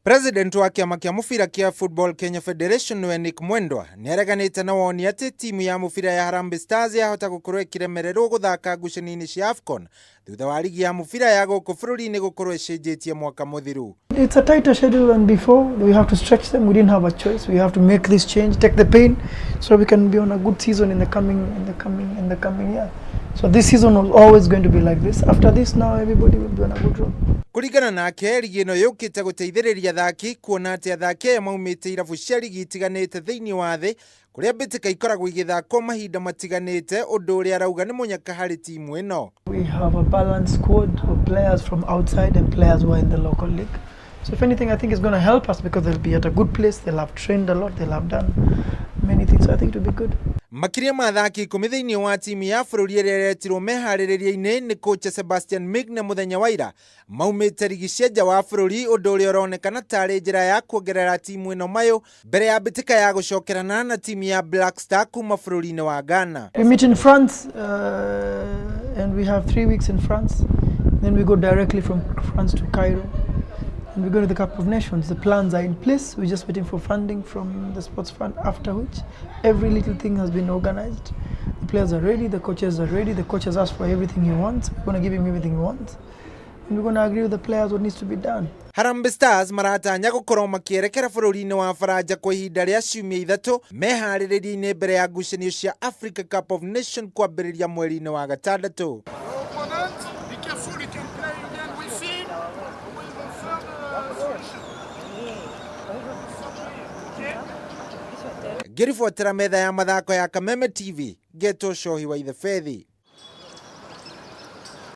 President wa kĩama kĩa mũbira kĩa Football Kenya Federation nĩwe Nick Mwendwa nĩareganĩte na woni atĩ timu ya mũbira ya Harambee Stars yahota gũkorwo ĩkĩremererwo gũthaka ngucanio-inĩ cia AFCON thutha wa rigi ya mũbira ya gũkũ bũrũri-inĩ gũkorwo ĩcenjetie mwaka mũthiru. It's a tighter schedule than before. We have to stretch them. We didn't have a choice. We have to make this change, take the pain, so we can be on a good season in the coming year. So this season was always going to be like this. After this, now everybody will be on a good road. Kũringana nake, rigi ĩno yũkĩte gũteithĩrĩria athaki kuona atĩ athaki aya maumĩte irabu cia rigi itiganĩte thĩinĩ wa thĩ kũrĩa mbĩtĩka ikoragwo igĩthakwo mahinda matiganĩte, ũndũ ũrĩa arauga nĩ mũnyaka harĩ timu ĩno. We have a balanced squad of players from outside and players who are in the local league. So if anything, I think it's going to help us because they'll be at a good place. They'll have trained a lot. They'll have done many things. So I think it will be good. Makĩria ma athaki 10 thĩinĩ wa timu ya bũrũri ĩrĩa ĩretirwo meharĩrĩria-inĩ nĩ kocha Sebastian Migne mũthenya wa ira maumĩte rigi cia nja wa bũrũri, ũndũ ũrĩa ũronekana tarĩ njĩra ya kuongerera timu ĩno mayũ mbere ya mbĩtĩka ya gũcokerana na timu ya Black Star kuma bũrũri-inĩ wa Ghana. We meet in France and we have 3 weeks in France. Then we go directly from France to Cairo and we go to the Cup of Nations. The plans are in place. We're just waiting for funding from the sports fund, after which every little thing has been organized. The players are ready, the coaches are ready. The coach has asked for everything he wants. We're going to give him everything he wants. And we're going to agree with the players what needs to be done. Harambee Stars maratanya gũkorwo makĩerekera bũrũri-inĩ wa Faranja kwa ihinda rĩa ciumia 3 meharĩrĩria-inĩ mbere ya ngucanio cia Africa Cup of Nation kwambĩrĩria mweri-inĩ wa gatandatũ. Opponent, be careful, you can play again with him with the third solution. Okay? Ngĩribotera metha ya mathako ya Kameme TV, ngetwo Cohi wa Ithebethi.